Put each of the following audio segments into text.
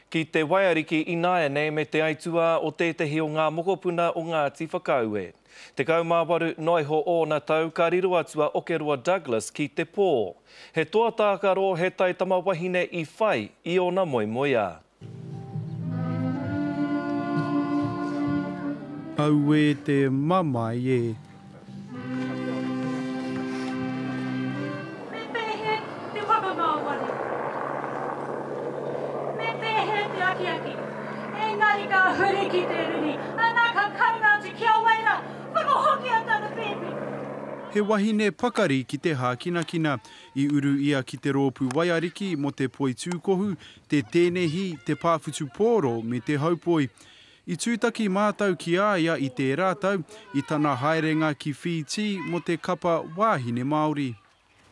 Ki te waiariki ināianei me te aituā o tētehi o ngā mokopuna o Ngāti Whakaue. 18 noa iho ōna tau ka riro atu a Okeroa Douglas ki te pō. He toa tākaro, he taitama wahine i whai i ōna moemoeā. Auē te mamae e. Me pēhea te whakamāori? Me pēhea te akiaki? Engari ka huri ki te riri, ana ka karanga atu ki a wai rā, Whakahokia tana pēpi! He wahine pakari ki te hākinakina. I uru ia ki te rōpū waiariki mō te poitūkohu, te tēnehi, te pāwhutupōro me te haupoi. I tūtaki mātou ki a ia i tērā tau, i tana haerenga ki Whītī mō te kapa wāhine Māori.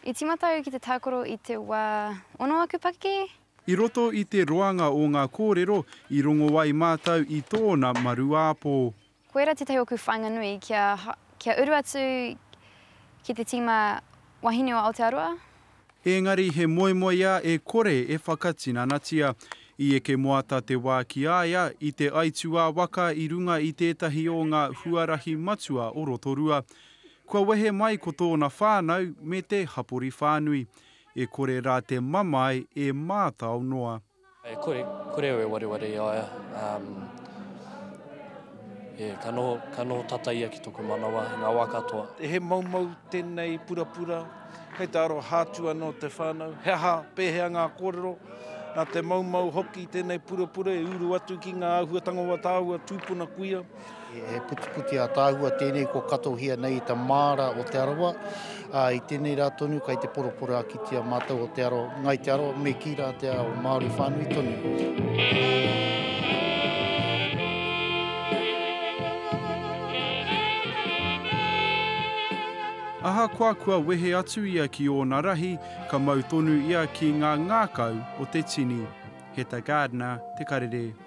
I tīmata au ki te tākaro i te wā ono aku pakeke. I roto i te roanga o ngā kōrero, i rongo ai mātou i tōna maruāpō. Koirā tētahi o aku whāinga nui, kia, kia uru atu ki te tīma wahine o Aotearoa. Engari he moemoeā e kore e whakatinanatia. I eke moata te wā ki a ia i te aituā waka i runga i tētahi o ngā huarahi matua o Rotorua. Kua wehe mai ko tōna whānau me te hapori whānui. E kore rā te mamae e mātao noa. E kore, kore au e wareware i a ia. Um, yeah, ka noho, ka noho tata ia ki toku manawa i ngā wā katoa. He moumou tēnei purapura, kei te aroha atu anō te whānau. He aha, pēhea ngā kōrero? Nā te moumou hoki tēnei purapura e uru atu ki ngā āhuatanga o ā tāua tūpuna kuia. He putiputi ātaahua tēnei kua katohia nei i te māra o Te Arawa, ā, i tēnei rā tonu kai te poroporoakitia mātou o Te Arawa, Ngai Te Arawa, me kī rā te ao Māori whānui tonu. Ahakoa kua wehe atu ia ki ōna rahi, ka mau tonu ia ki ngā ngākau o te tini. Heta Gardiner, Te Karere.